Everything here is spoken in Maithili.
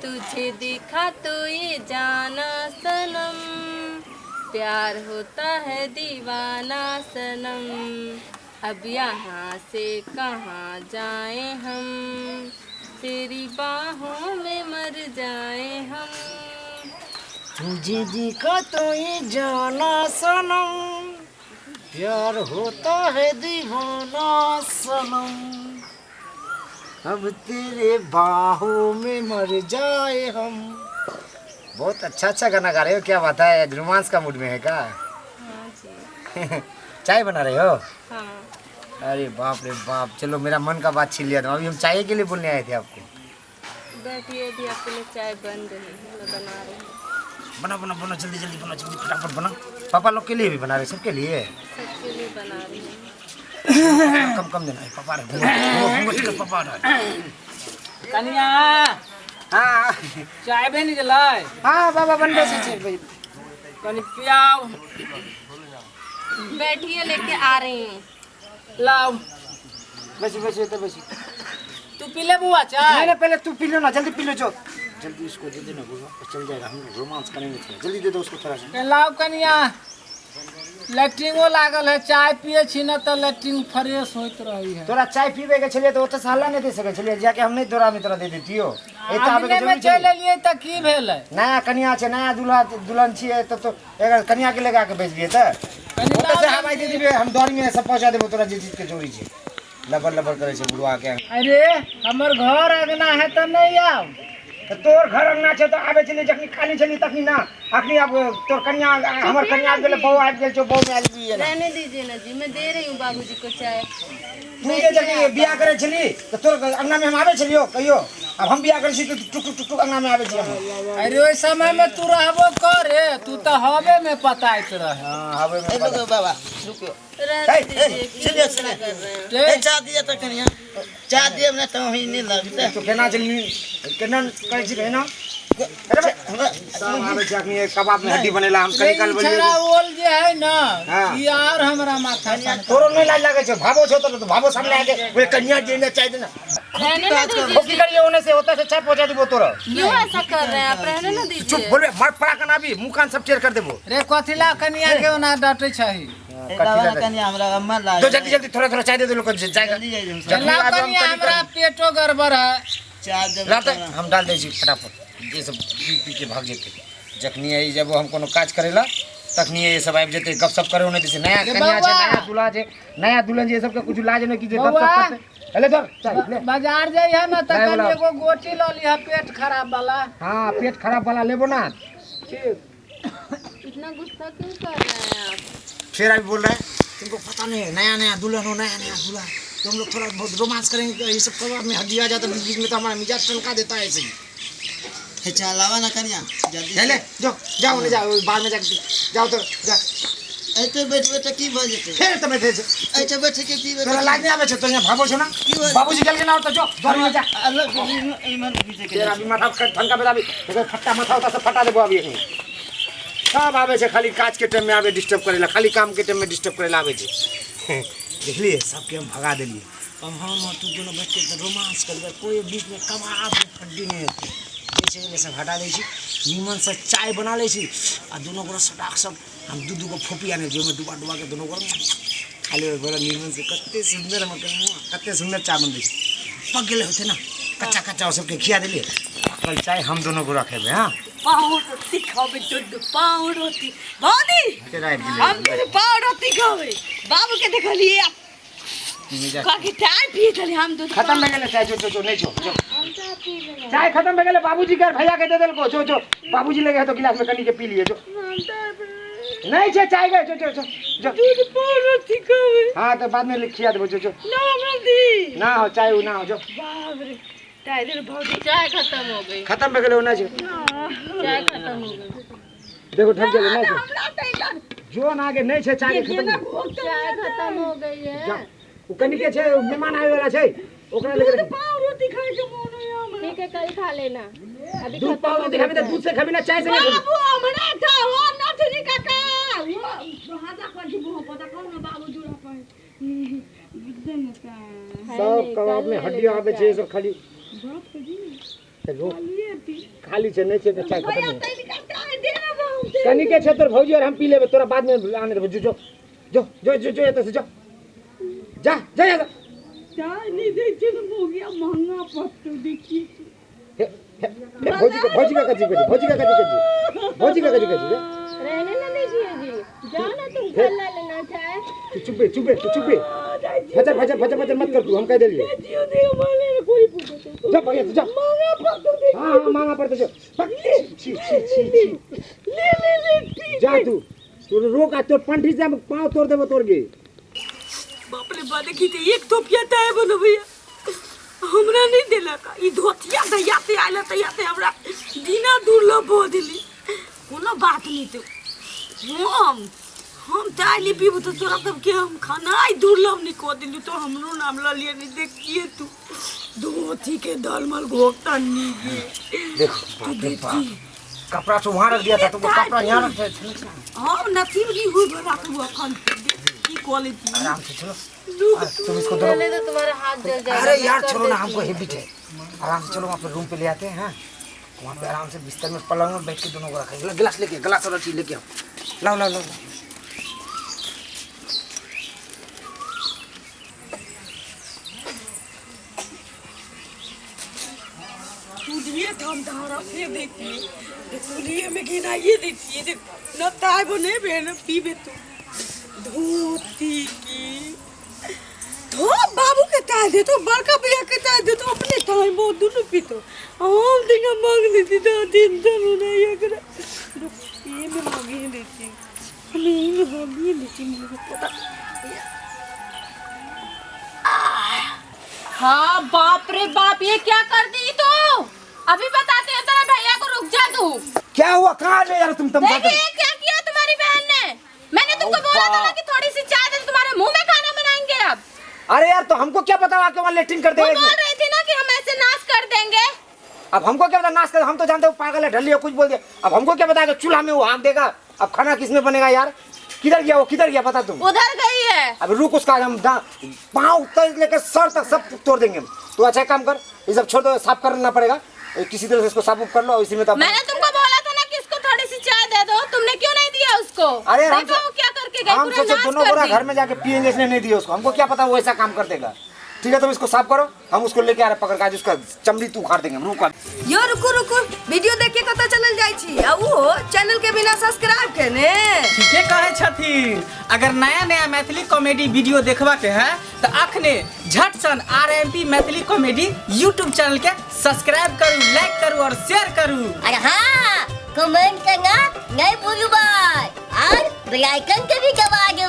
तुझे दिखा तो ये जाना सनम, प्यार होता है दीवाना सनम, अब यहाँ से कहाँ जाएं हम, तेरी बाहों में मर जाएं हम। तुझे दिखा तो ये जाना सनम, प्यार होता है दीवाना सनम, अब तेरे बाहों में मर जाए हम। बहुत अच्छा अच्छा गाना गा रहे हो, क्या बात है, रोमांस का मूड में है क्या? हाँ जी। चाय बना रहे हो? हाँ। अरे बाप रे बाप, चलो मेरा मन का बात छीन लिया तुम। अभी हम चाय के लिए बोलने आए थे आपको। बैठिए, अभी आपके लिए चाय बन रही है, मैं बना रही हूँ। बना बना बना, जल्दी जल्दी बना, जल्दी फटाफट बना। पापा लोग के लिए भी बना रहे, सबके लिए? सबके लिए बना रही हूँ। कम कम देना है, पापा रे, घूमो घूमो घूमो, पापा रे। कनिया। हाँ। चाय बनि गेलै? हाँ बाबा, बन गए। कनि पियाउ। बैठिए, लेके आ रही हूँ। लाउ। बस बस तो बस। तू पी ले बुआ चाय। नहीं नहीं, पहले तू पी लो ना, जल्दी पी लो, जो जल्दी उसको दे देना, वो चल जाएगा, हम रोमांस करेंगे थोड़ा, जल्दी दे दो उसको थोड़ा सा। लाउ कनिया, लैट्रिनो लागल है, चाय पिए छी ना तऽ लैट्रिन फ्रेश होइत रही है। तोरा चाय पीबे के छलिए तो ओतऽ से हल्ला नहीं दे सकै छलिए, जाके हम नहीं तोरा में तोरा दे देतियो। एतऽ आबे के अंगने में जरूरी चलि छै। एलियै तऽ की भेलै? नया कनिया छै, नया दूल्हा दुल्हन छियै, तब तो एकर कनिया के लगा के भेजबियै तऽ कनि ओतऽ से लाउ। हवाई दे देबै, हम दौड़ में सब पहुंचा देबो तोरा, जे चीज के जरूरी छै। लबर लबर करै छै बुढ़वा के। अरे हमर घर अंगना है तऽ नहि आउ? तऽ तोर घर अंगना छै तऽ आबै छलियै जखनी खाली छलियै तखनी ना, अखनी आब तोर कनिया हमर कनिया आबि गेलै, बहू आबि गेल छौ, बहू में आयल भी ना। रहने दीजिए ना जी, मैं दे रही हूँ बाबूजी को चाय। तू जे जखनी बियाह करै छली तऽ तोर अंगना में हम आबै छलियौ कहियो? आब हम बियाह करै छी तऽ टुक टुक टुक अंगना में आबै छी हम। अरे ओहि समय में तू रहबो करे, तू तऽ हवे में पताइत रहे। हाँ, हवे में। ए रुको बाबा, रुको। रहने ए, दीजिए, क्यों सुनिए, झगड़ा सुनिए। कर रहे हैं? टे, ए चाह दिया तऽ कनिया, चाह दिया ने तऽ वही नहीं लगते। तो केना छली, केना करै छी ना? अरे बे, हमरा सब आबै छै अखनी कबाब में हड्डी बनेला हम रे कनी काल ई बोलिए। छड़ा ओल जे है ना, हाँ। ई आर हमरा माथा सन। तोरो नहीं लाज लागै छै? भाबो छौ तो भाबो सामने आके वे कनिया जे चाय देना। रहने ना दीजिए। खोकी करिए ओने से, ओतऽ से चाय पहुंचा देबो तोरा। क्यों ऐसा कर रहे हैं आप? रहने ना चुप दीजिए। बोलबे मार पड़ा कना भी मुंह कान सब टेढ़ कर देबो। रे कथिला कनिया के ओना डांटै छही? ए बाबा ना कनिया, हमरा मन लागे। तो जल्दी जल्दी थोड़ा थोड़ा चाय दे दो लोग को, जाएगा। जल्दी जाइए हम सब। जखनी लाउ आबे हम कनिया, कनी हमरा पेटो गड़बड़ है। चाय देबै लाते तऽ हम डाल दै छी फटाफट, जे सब पी पी के भाग जेतै। जखनी आई जब हम कोनो काज करेला तखनी ये सब आबि जेतै, गपशप करे नहि दै छै। नया रे कनिया छै, बौआ। नया दूल्हा छै, नया दुल्हन छै, सबके कुछ लाज नहि की जे गपशप बौआ। करतै। अले धर चाय ले। बाजार जइहे ना तऽ नहीं कनि बोलाओ। एगो गोटी लऽ लिहऽ पेट खराब वाला। हाँ, पेट खराब वाला लेबो ना। ठीक। इतना गुस्सा क्यों कर रहे हैं आप? फिर अभी बोल रहे हैं तुमको पता नहीं है, नया नया दुल्हन हो, नया नया दूल्हा, तो हम लोग थोड़ा बहुत रोमांस करेंगे, ये सब कबाब में हड्डी आ जाता है बीच बीच में तो हमारा मिजाज टनका देता है ऐसे ही। हे चाय लावा ना कनिया, जल्दी। ले ले, जो जाओ ने जाओ, बाद में जाके जाओ तो जा। एते बैठबै तऽ की भऽ जेतै? फिर तुम्हें दे एते बैठ के पीबै तोरा लाज नहीं आवे छो? तो यहाँ भागो छो ना? की होल? बाबूजी गेल के ना तो जो द्वार में जा। अलग इमहर घिचै के। तेरा अभी माथा ठनका बेला अभी एकर फट्टा माथा होता से फटा देबो अभी। एखनी सब आवे छै, खाली काज के टाइम में आवे डिस्टर्ब करेला, खाली काम के टाइम में डिस्टर्ब करेला आवे छै। देखलिए, सबके हम भगा देलिए। अब हम और तू दोनों बैठ के रोमांस करबै, कोई बीच में कबाब में हड्डी नहीं हेतै। जे छै से सब हटा दै छी, नीमन से चाय बना लै छी आ दुनू गोरा सटाक सब हम दू दू गो फोपी आनै छी, ओहिमे डुबा डुबा के दुनू गोरा खा लेबै बड़ा नीमन से। कते सुन्दर हमर कते सुन्दर चाय बनबै छै। पक गेलै होतै ना कच्चा कच्चा, ओ सबके खिया देलिए, पकल चाय हम दुनू गोरा खेबै। हाँ, पाव रोटी खावे, दूध पाव रोटी भौजी। तेरा आबि गेलै। हम दूध पाव रोटी खावे, बाबू के देखलिए मिजाज काकी चाय पिए छली, हम दूध। खत्म भए गेलै चाय। जो जो जो नहीं छो, जो चाय खत्म भए गेलै। बाबूजी के भैया के दे देलको। जो जो बाबूजी लगे है तो गिलास में कनी के पी लिए। जो नहीं छे चाय गए, जो जो जो जो दूध पाव रोटी खावे। हाँ, तो बाद में खिया देबो, जो जो। ना हमरा दी। ना हो चाय, उ ना हो, जो। बाप रे, चाय दे भौजी। चाय खत्म हो गई। खत्म भए गेलै, उ ना छे। चाय खत्म हो गई। देखो, ढक गेलै, नहीं छे। हमरा त इधर जो ना आगे नहीं छे चाय के, खत्म। चाय खत्म हो गई है। जा, उ कनी के छे, मेहमान आवे वाला छे, ओकरा लेके दूध पाव रोटी खाए के मन होय हमरा। ठीक है, कल खा लेना, अभी दूध खत्म पाव हो रोटी गई खाबी त चाय। दूध से खाबी ना, चाय से नहीं खाबी। बाबू हमरा था हो नथनी काका वो हाजा कर दी वो पता कौन ना बाबू जुड़ा पर बुझते न का है सब नहीं, कबाब कल में ले हड्डी लेना आवे छे चाय। सब खाली। बाप के जी। चलो खाली छै नहि छै तऽ चाय भैया खतम तनिका चाय दे ना बहु तनिके छै तोर भौजी और हम पी लेबै तोरा बाद में आने देबो जो जो जो जो जो जो एतऽ से जो जा जा यहाँ से। चाय नहीं दै छै ने भोगिया महंगा पड़तौ देखिए हे हे हे भौजी का कथी कहै छी भौजी का कथी कहै छी भौजी का कथी कहै छी रे? रहने ना दीजिए जी, जाओ ना तुम घर ला लेना चाय। तू चुप बे, चुप बे, तू चुप बे। फचर फचर फचर फचर मत कर तू, हम कह देलिए। दियो दियो माले रे कोई पूछो जा भैया तू जा। महंगा पड़तौ देखिए। हाँ हाँ मांगा पड़ते जो। छी छी छी छी। ले ले ले पी। जा तू तू रोक आ तोर पंठी से हम पाँव तोड़ देबो तोर गे। बाप रे बा देखी ते एक थोपिया चाय बनो भैया हमरा नहीं देलक। ई धोतिया दैया ते आयल तैया ते हमरा दिना दुर्लभ भऽ देली। कोनो बात नहीं तो हम चाय नहीं पीबू तो तोरा सबके हम खाना आई दुर्लभ नहीं कऽ देली तो हमरो नाम लऽ लिये नहीं देखिए तू धोती के दलमल घोकता नहीं गे। देखो बाप रे बाप, कपड़ा तो वहाँ रख दिया था, तुमको कपड़ा यहाँ रख दिया था। हम नसीब नहीं हुई बड़ा तू अखन की कॉलेज आराम से चलो। तुम इसको दोनों पहले तो तुम्हारा हाथ जल जाएगा। अरे यार मैं कर चलो ना, देती हमको हूँ। हैबिट है। आराम से चलो वहाँ पे रूम पे ले आते हैं। हाँ वहाँ पे आराम से बिस्तर में पलंग में बैठ के दोनों को रखेंगे। गिलास लेके, गिलास और चीज लेके आओ। लाओ लाओ लाओ। दूधिए तो हम धारा फिर देखिए दूधिए में घिनाइए देखिए देख न ताय बने बे न पीबे तू धोती की धो बाबू के ताय दे तो बड़का भैया के ताय दे तो अपने ताय वो दोनों पीतो हम दिना मांग लेती तो दिन दिन नहीं एकरा ये में मांगी देती हमें ये मांगी देती मुझे पता। हाँ बाप रे बाप, ये क्या कर दी तू? अभी बताते हैं तेरे भैया को, रुक जा तू। क्या हुआ, कहाँ ले जा रहे तुम? तुम देखिए क्या किया तुम्हारी बहन ने। मैंने तुमको बोला था ना कि थोड़ी सी चाय दे, तुम्हारे मुंह में खाना बनाएंगे अब। अरे यार तो हमको क्या पता आके वहाँ लेट्रिन कर वो देंगे। बोल रही थी ना कि हम ऐसे नाश कर देंगे। अब हमको क्या पता नाश कर, हम तो जानते हो पागल है, ढल्ली हो, कुछ बोल दिया। अब हमको क्या पता कि चूल्हा में वो हाँक देगा। अब खाना किसमें बनेगा यार? किधर गया वो, किधर गया बता तुम? उधर गई है। अब रुक, उसका हम पाँव तक लेकर सर तक सब तोड़ देंगे। तू अच्छा काम कर, ये सब छोड़ दो, साफ करना पड़ेगा किसी तरह से, इसको साफ कर लो। इसी में तो मैंने तुमको बोला था ना कि इसको थोड़ी सी चाय दे दो, तुमने क्यों नहीं दिया उसको? अरे हम देखो वो क्या करके गई, हम पूरा सोचे नाश दोनों कर बोरा दी। घर में जाके पियेंगे, इसने नहीं दिया उसको। हमको क्या पता वो ऐसा काम कर देगा। ठीक है तुम इसको साफ करो, हम उसको लेके आ रहे पकड़ के, आज उसका चमड़ी तू उखाड़ देंगे। रुक यो रुकू रुकू, वीडियो देख के कतऽ चलल जाइ छी आ उहो चैनल के बिना सब्सक्राइब केने? ठीके कहै छथिन। अगर नया नया मैथिली कॉमेडी वीडियो देखबा के है तो अखने झट सन R M P Maithili comedy YouTube channel के सब्सक्राइब करू, लाइक करू और शेयर करू। अरे हाँ, कमेंट करना नहीं भूलू भाई और बेल आइकन के भी दबा दो।